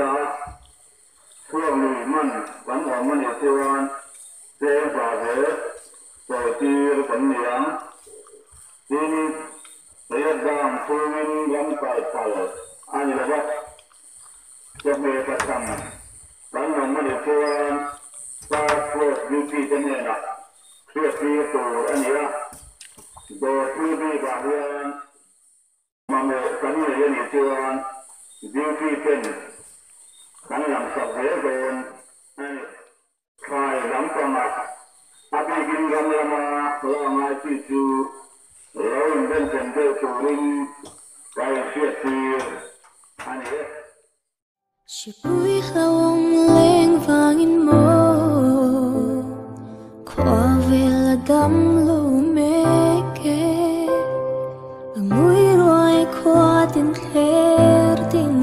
ta a, chhuak lui man kan awm a nih chuan cheng hla hle chawitir kan ni ang. Tin, lockdown chhungin ram kai phal a ni lo va, chawhmeh pachang kan awm a nih chuan task force duty te hnenah hriattir tur a ni a, dawr thil bikah hian Mamawh kan nei a nih chuan duty ten kan lamsak zel dawn a ni. Thlai lampangah a bikin ram lama la ngai chi chu lo inbenchem deuh turin ka inhriattir a ni e. Sipui hlauhawm leng vangin maw khua vel a dam lo mek e, A ngui ruai khua tin thler tin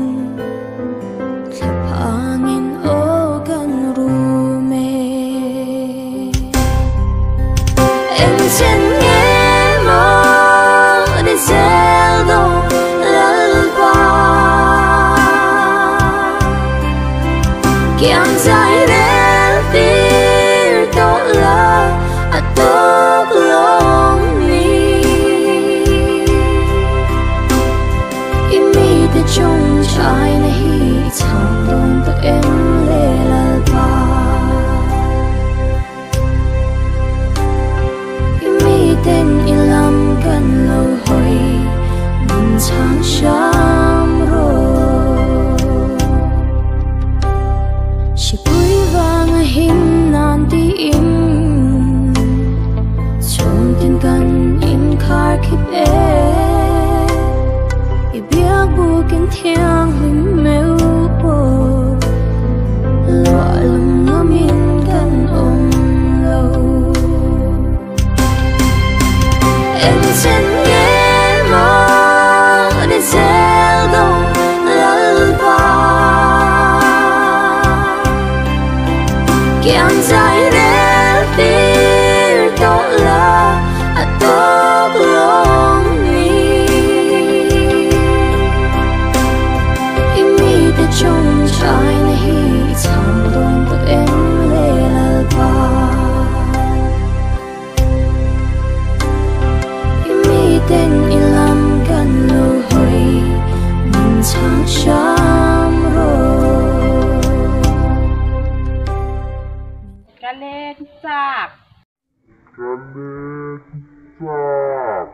thla phangin aw kan rum e. Engchen nge maw ni zel dawn Lalpa Kiang zai rel tir tawh la a tawk lawng ni I mite chung thaina hi i chhang dawn ta em le Lalpa I miten i lam kan lo hawi min chhang hram rawh Sipui vanga him nan tiin chhungtin kan inkhar khip e I biak bukin thianghlim meu pawh luah lum ngamin kan awm lo Engchen nge maw ni zel dawn Lalpa Kiang zai rel tir tawh la a tawk lawng ni I mite chung thaina hi i chhang dawn ta em le Lalpa I miten i lam kan lo hawi min chhang hram rawh. Ka leng chak. Ka leng chak.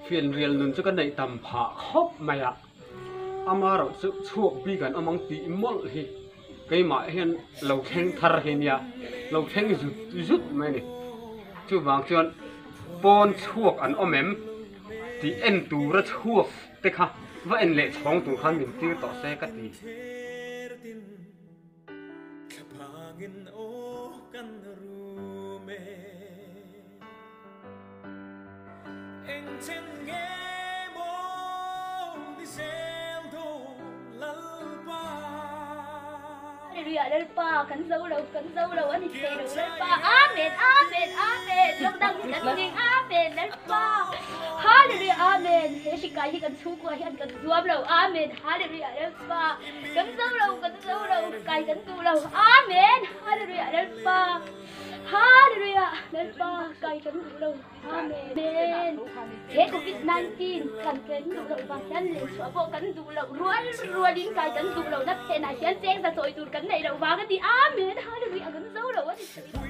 Fianrial nun chu ka neih tam phah khawp mai a, amaherawh chu chhuak bik an awm ang tih mawlh hi keimah hian lo thleng thar hi nia, lo thleng zut zut mai a ni. Chuvang chuan pawn chhuak an awm em tih en tura chhuak te kha va en leh chhawng tur khan min tir tawh se ka ti. Hallelujah Lalpa kan zo lo kan zo lo a ni thei lo Lalpa Amen Amen Amen lockdown hi kan ning Amen Lalpa Hallelujah Amen he hrikai hi kan chhungkua hian kan zuam lo Amen Hallelujah Lalpa kan zo lo kan zo lo kai kan duh lo Amen Hallelujah Lalpa Hallelujah Lalpa kai kan duh lo Amen He Covid 19 kan kan duh loh vang hian lenchhuah pawh kan duh loh rual rualin kai kan duh lohna phenah hian cheng za chawi tur kan neih loh vang a ni Amen Hallelujah kan zo lo a ni thei lo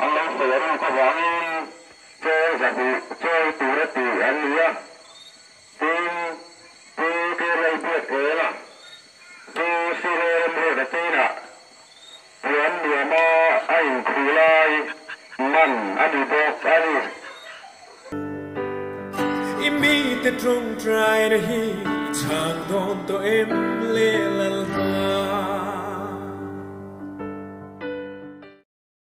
An lo sawi a ruk avangin chawi zahnih chawi tura tih an ni a, tin, Pu Kelalbiak Ela chu Sirel Ramriat a chenah puan nuama a inkhuh lai. Man a ni bawk a ni. I mite tawngtaina hi chhang dawn tawh em le Lalpa?